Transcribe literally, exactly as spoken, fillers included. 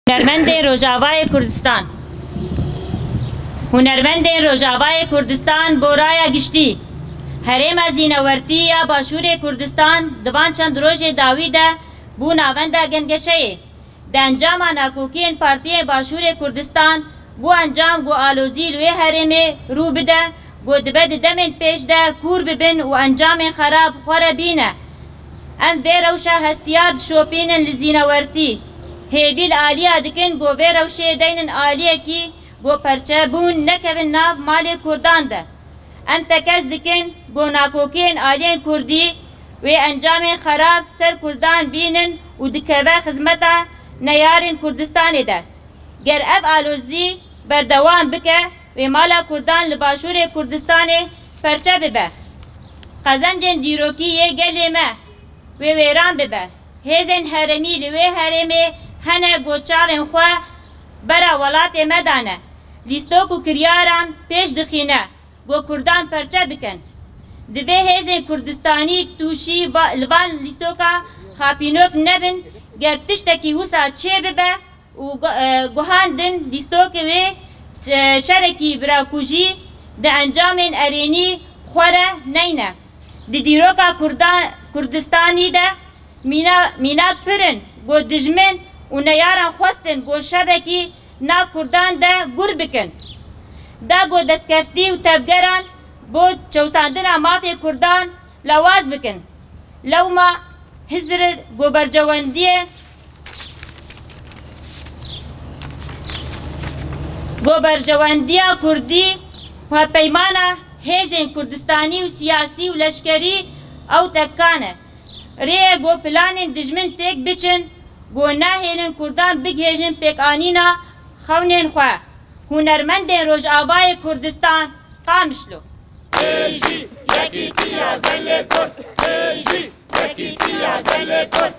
Hunermendên Rojavayê Kurdistan. Hunermendên Rojavayê Kurdistan bo raya giştî, herêma zînewertî ya Başûrê Kurdistan di van çend rojê dawî de bû navenda gengeşeyê. Di encama nakokiyên partiyên Başûrê Kurdistan bû encam ku alozî li wê herêmê rû bide, ku dibe di demên pêş de kûr bibin û encamên xerab xwe re bîne. Em vê rewşa hestiyar dişopînin li zînewertî. Hêvî li aliya dikin ku vê rewşê deynin aliyekî ku perçebûn nekevin nav malê Kurdan de. Em tekez dikin ku nakokiyên aliyên Kurdî wê encamên xerab ser Kurdan bînin û dikeve xizmeta neyarên Kurdistanê de. Ger ev alozî berdewam bike, wê mala Kurdan li Başûrê Kurdistanê perçe bibe. Qezencên dîrokî yê gelê me wê wêran bibe. Hêzên herêmî li wê herêmê hene ku çavên xwe bera welatê me dane. Lîstok û kiryaran pêş dixîne ku Kurdan perçe bikin. Divê hêzên Kurdistanî tûşî va-, li van lîstoka xapînok nebin, ger tiştekî wisa çê bibe û gu-, e, guhandin lîstokê wê, e, şerekî birakujî di encamên erênî xwe re neyne. Di dîroka Kurda-, Kurdistanî de mîna-, mînak pir in ku dijmin û neyaran xwestin ku şerekî nav Kurdan de gur bikin. Da ku destkeftî û tevgeran bo çewsandina mafê Kurdan lawaz bikin. Lewma Hizir ku berjewendiyê, ku berjewendiya Kurdî û hevpeymana hêzên Kurdistanî û siyasî û leşkerî ew tekan e. Rêye ku planên dijmin têk biçin, ku nahêlin Kurdan bigihêjin pêkanîna xewnên xwe. Hunermendên Rojavayê Kurdistan, Qamişlo. Bêjî yekîtiya gelê Kurd, bêjî yekîtiya gelê Kurd.